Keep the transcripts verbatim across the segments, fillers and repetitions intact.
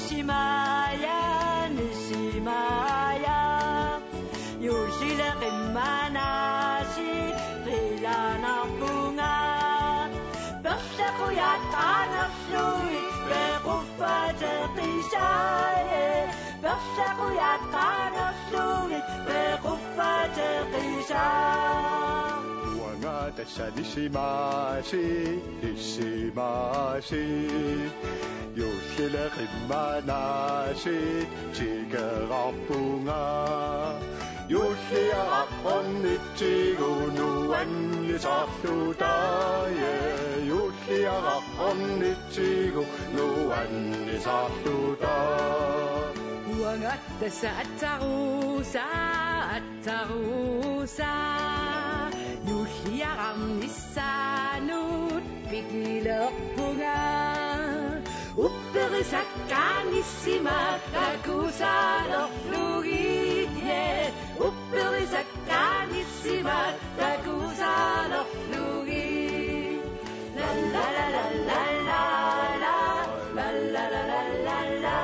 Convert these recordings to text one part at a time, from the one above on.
Simaya, nisimaya, juullile qimmanaasi qilanarpunga. Perlaqujat qaangerlugit pequffateqisai, perlaqujat qaangerlugit pequffateqisai. Uanga tassa nisimaasi, nisimaasi, juullile qimmanaasi tikerarpunga. Juulliaraq ornitsigu nuannisarluta, juulliaraq ornitsigu nuannisarluta. Uanga tassa atsarusa, atsarusa, juulliaraq nissaanut pikilerpunga. Upperisakkaat nissimaat takusalerlugit, yeah. Upperisakkaat nissimaat takusalerlugit. La la la la la la la. La la la la la la.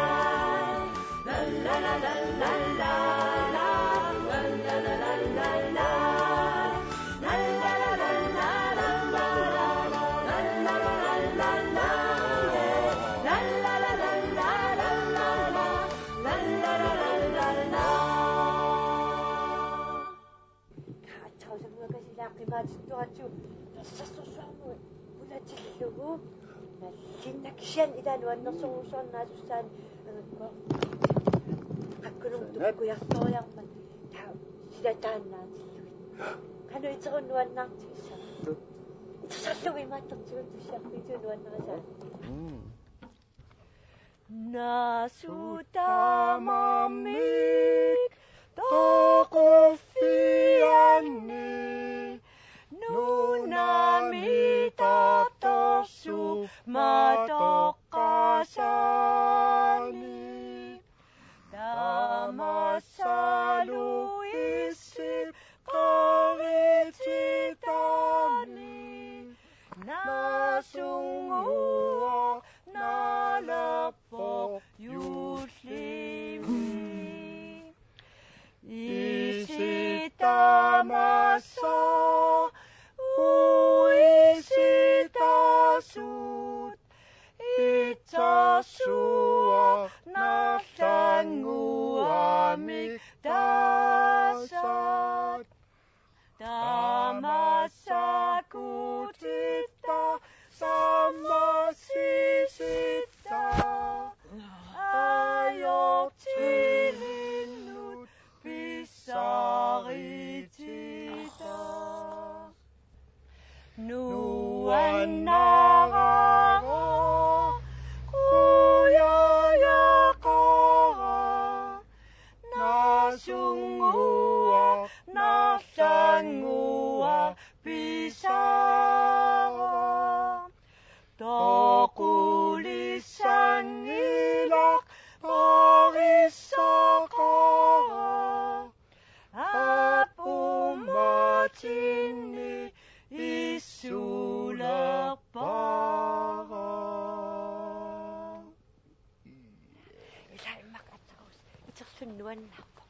Atsarusaluakasilaaqqimaatittuatsiu tassassorsuarmut pulatillugu. Nallinnaq kisianni ila nuannersorujussuarnaasussaani, eh, ko-, qakkunum tukkujartoriarmat. Taa sila taannaatillugit. Qanoq iterut nuannaartigissavat? Itersallugu imaattortigut tussiarpiitigut nuannarisaat. Mm. Naasut tamarmik toquffianni nunami tatorsuup matoqqasaani. Tamassalu Iisip qarititani naasunnguaq nalaarpoq juullimi. Iisip tamassa uisitaasut itsarsuaq nallannguamik taasat. Tamassakkut ittaq sammassisitta ajortilinnut pissarititta. Nuannarara, qujajaqara, naasunnguaq nallannguaq pisara. Toqulissanngilaq parissaqara. Apumatinni issulerpara. Ila immaqa attaruus iterluni nuannaarpoq.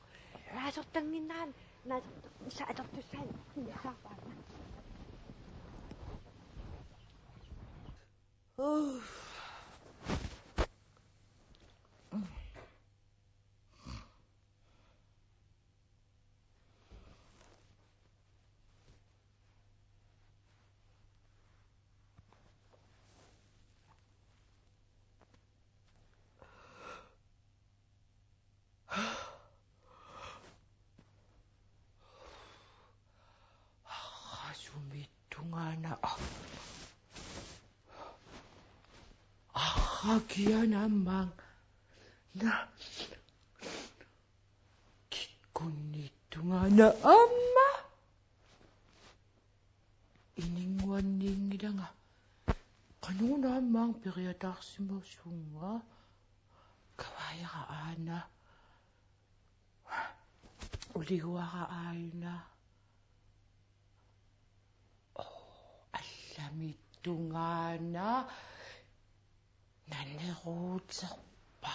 Naasortannginnerani, naasorta-, isa atortussaani, isa atortussaani. Arrasumit tungaanut. Arrakianamang. Na. Kikkunnit tungaanut aamma. Ininguanniinngilanga. Qanuuna aamma periataarsimasunga. Kavaajara aana. Uliguara aana. Oo, allamit tungaanut. Naneruuterpara.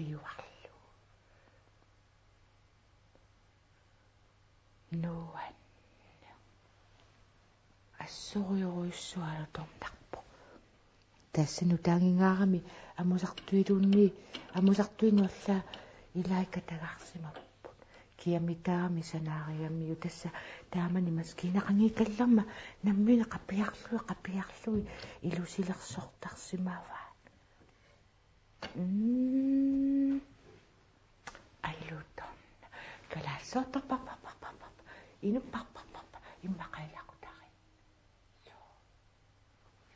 Nuliuarlu. Nuann. Assorujorujussualutornarpoq. Tassa nutaanngingaarami amusartuiluunniit, amusartuinnut allaat ilaat katagarsimapput. Kiamitaami sanaariamiuk tassa taamani maskiinaqanngikkallarmat nammineq qapiarlugit, qapiarlugit ilusilersortarsimavaat. Mm. Alutorn. Kalaallisut parpar, parpar, parpar. Inuk parpar, parpar. Immaqa ilaqutariit. Suu.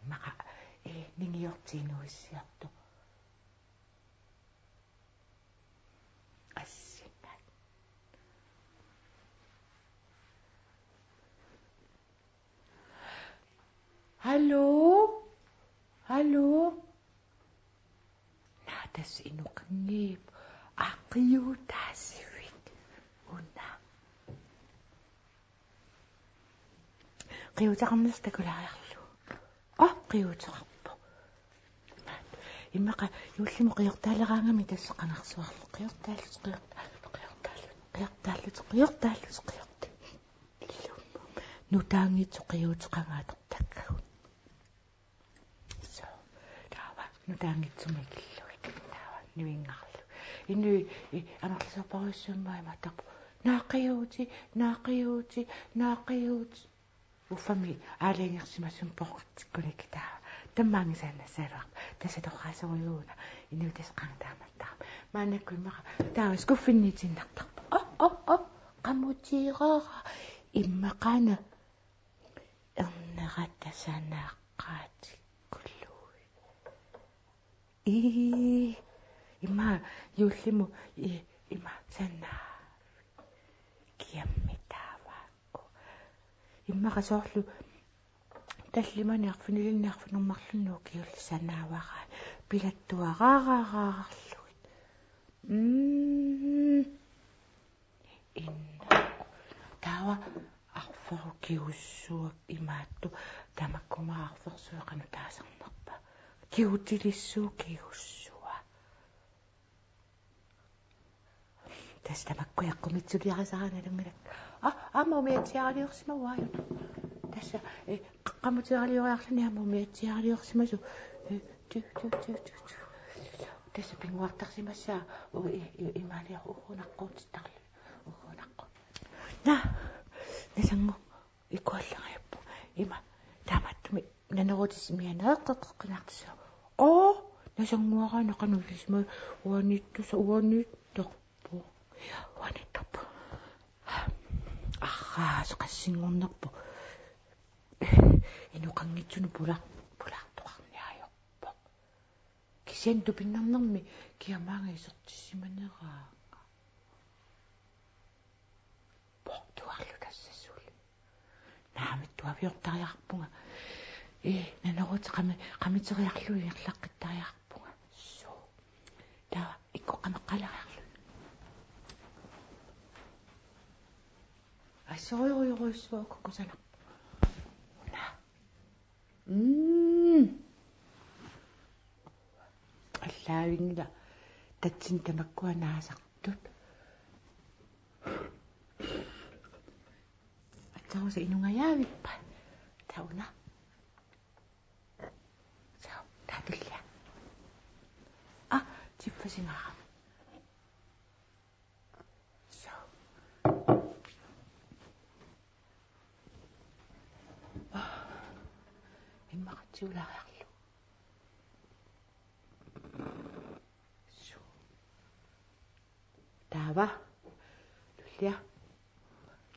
Immaqa, eh, ningiortiinnut issiortoq. Assingat. Hallo? Hallo? Naa, tassa inoqanngippoq. Aa, qiuutaasivik. Una. Qiuuteqarnersoq takulaariarlugu. Aa, qiuuteqarpoq. Immaqa juullimut qiortaaleraangami tassa qangarsuarlu. Qiortaallutik, qiortaallutik, qiortaallutik, qiortaallutik, qiortaallutik, qiortaallutik. Ilumut. Nutaanngitsoq qiuuteqangaatut takkagut. Suu. Taava nutaanngitsumik ikillugit. Taava nivinngarlu. Inuit, i, amerlasoorpassuarnik imaattarput: Naa qiuuti, naa qiuuti, naa qiuuti. Uffami aalajangersimasumik pooqatsikkunakkit taava. Tamanna saannassagaluarpoq. Tassa toqqaasorujuuna. Inuit tassa qanga taamattarami. Maannakkut immaqa taava skuffinniitiinnartarpoq. Aa, aa, aa. Qamutiigaara. Immaqaana. Ernerata sanaaqqaatikkuluit. Ii. Ima juullimut i-, ima sanaa. Kiammi taavaakku. Immaqa soorlu tallimanik arfinilinnik arfineq-marlunnik ukiullit sanaavaraat pilattuaraaraarlugit. Mm. Inna. Taava arferup kigussuaq imaattoq, tamakkuma arfersuaq qanoq taasarnerpa. Kigutilissuup kigussuaq. Tassa tamakku eqqumiitsuliarisaraanni nalunngilara. Aa, aamma umiatsiaraliorsimavaa aajuna. Tassa, eh, qaqqamutiaralioriarluni aamma umiatsiaraliorsimasoq. Eh, tu, tu, tu, tu, tu. Tassa pinnguartarsimassaaq, u-, i-, i-, imaalior uhuunaqquutittarlu. Uhuunaqquut. Naa, nasanngu. Ikuallariarpunga. Ima, taamaattumik naneruutissat mianeeqqeqqeqqinartussaapput. Oo, nasannguaraana qanoq ilisimasoq, uaniittusa-, uaniittarpoq. Uaniittarpoq. Arraa, soqassinngornerpoq. Inoqanngitsunik pula-, pulaartoqarniarpoq. Kisianni tupinnarnermi kiamaanga isertissimaneraanga. Portuarlu tassa suli. Naamik tuaviortariaqarpunga. Ee, naneruutit qami-, qamiteriarlugit ingerlaqqittariaqarpunga. Suu. Taava ikkoqqameqqaleriarlugit. Assorujorujussuaq kusanaq. Una. Mm. Allaavinngilaq tatsinni tamakkua naasartut. Attarusa inungajaavippa? Tauna. Soo, taava tullia. Aa, tiffasingaarami. Soo. Immaqa tigulaariarlugu. Soo. Taava. Tullia.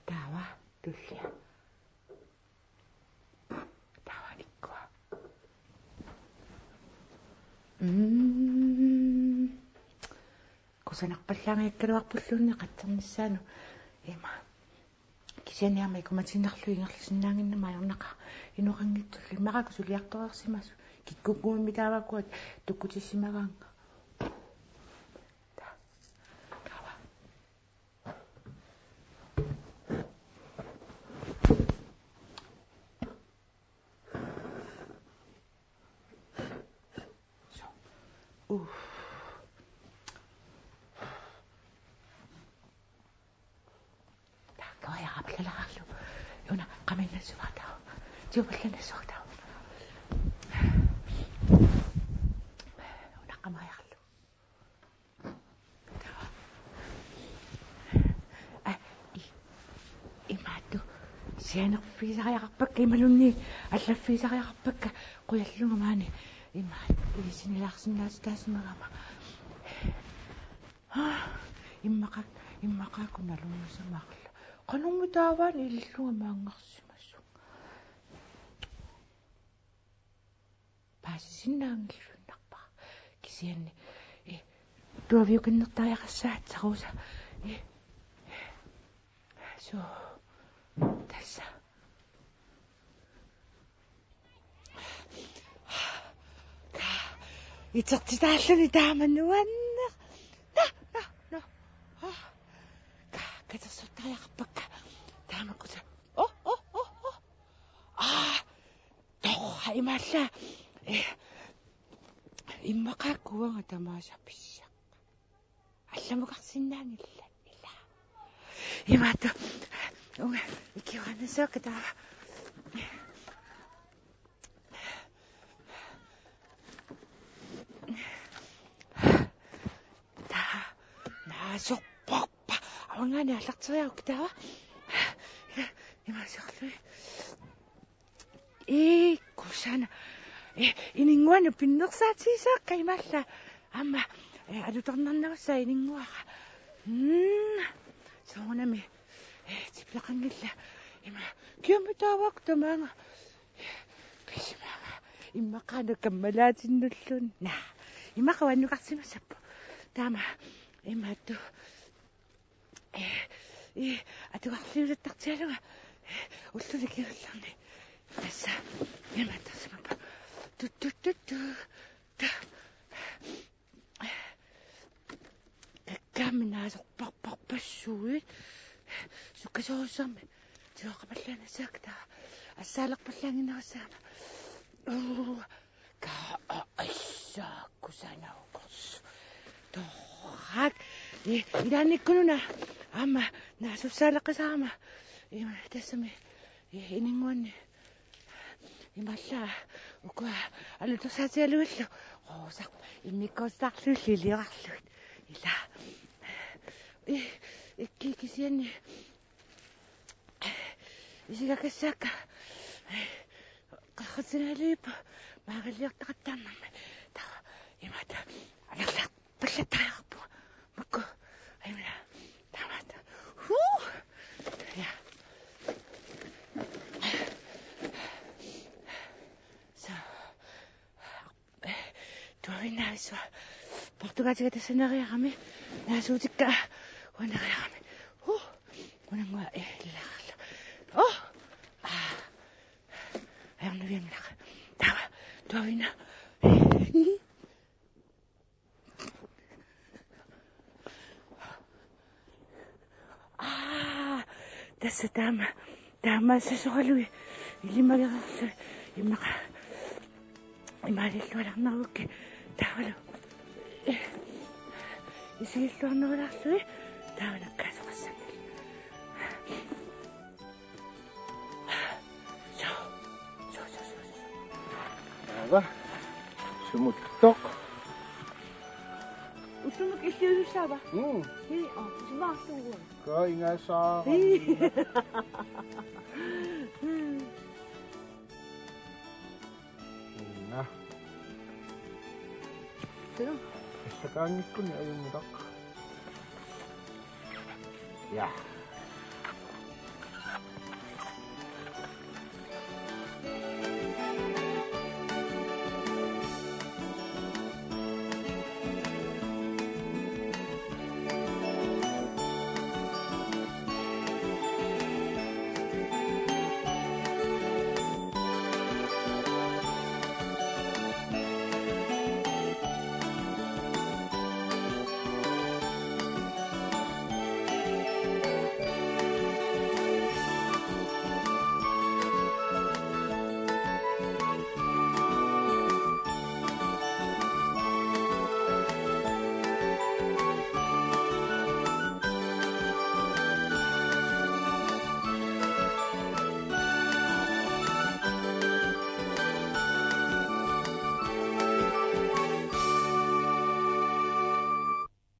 Taava. Tullia. Taava ikkua. Mm. Kusanarpallaanngikkaluarpulluunniit qatsernissaanut. Ima. Kisianni aamma ikumatiinnarlugit ingerlasinnaannginnama ajornaqaaq inoqanngitsullu. Immaqa suliartoreersimasoq. Kikkukkuummi taavakkua tukkutissimagaannga. Taava. Uff. Taakku ajapallaleraarlu. Una qaminnassuartaa. Tiupallannassutaaq. Una qamajarlu. Aa, i-, imaattoq. Sianerfigisariaqarpakka imaluunniit allaffigisariaqarpakka qujallunga maani. Ima, ilisinilaarsinnaasutaasimagama. Aa, immaqa-, immaqaakku nalunngisamaarlunga. Qanormi taavaana ilillunga maanngarsimasunga. Paasisinnaanngilluinnarpara. Kisianni, eh, tuaviukinnertariaqassaaq, Tarusa. Eh, suu, tassa. Itertitaalluni taama nuanneq. Nå, nå, nå. Aa. Ka-, katersortariaqarpakka. Taamakkut. Aa, aa, aa, aa. Aa. Torra imaallaat. Eh, immaqaakku uanga tamaasa pissaq. Allamukarsinnaanngillat ila. Imaattoq. Uunga ikiuaannassuakka taava. Taava. Naasorpassuarput. Avanngaanniit aallarteriarukku taava. Imaassorlugit. Ee, kusanaq. Ee, ininnguanut pinnersaatigisaakka imaallaat. Aamma, ee, alutornarnerussaaq ininnguara. Mm, soorunami. Ee, tipeqanngillat. Ima, kiammi taavaakku tamaanga. Ee, pisimanga. Immaqaana kammalaatinnullunga. Naa, immaqa uannukarsimassapput. Taama imaattoq. Ee, ee, atugarliulattartigalunga. Ee, ulluni kingullerni. Tassa imaattarsimappa. Tut, tut, tut, tut. Tut. Kakkaammi naasorparparpassuit. Sukkasoorsuarmi. Tioqapallaanassaakka taava. Assaalerpallaannginnerassaanga. Uu, ka a- assaakku sanaukorsut. Torrak. I- ilaannikkununa. Aamma naasussaaleqqisarama. Ima tassami. I- ininnguanni. Imaallaat ukua alutorsaatigalugillu. Roosaq immikkoortarlugit iliorarlugit. Ila. I- ikki kisianni. Isigakassaakka. Qerratsinaliippu. Maagaliortaqattaarnermi. Taava. Imaattoq. Alerlaaq. Pallattariaqarpunga. Makku. Aimina. Taamaat. Huu. Ja. Så. Tuaviinnavissua. Portugalitiga tassa neriarami. Naasuutikka. Uanga neriarami. Huu. Unannguaq illarlu. Oh. Ah. Ajornavianngilara. Taava. Tuaviinnaq. Aa, tassa taama, taama sasoralui ilimalerarlu immaqa imaalillualarnerukkit taavalu isigilluarnerulaarlui taava nakkaasoqassanngilaq. Suu, suu, suu, suu. Aava. Sumuttoq. Ullumi illiusussaava? Mm. Hii, aa, sumaarlugu. Kaingasaara. Hii. Inna. Suu. Assakaanngikkunik ajunngilaq. Ja.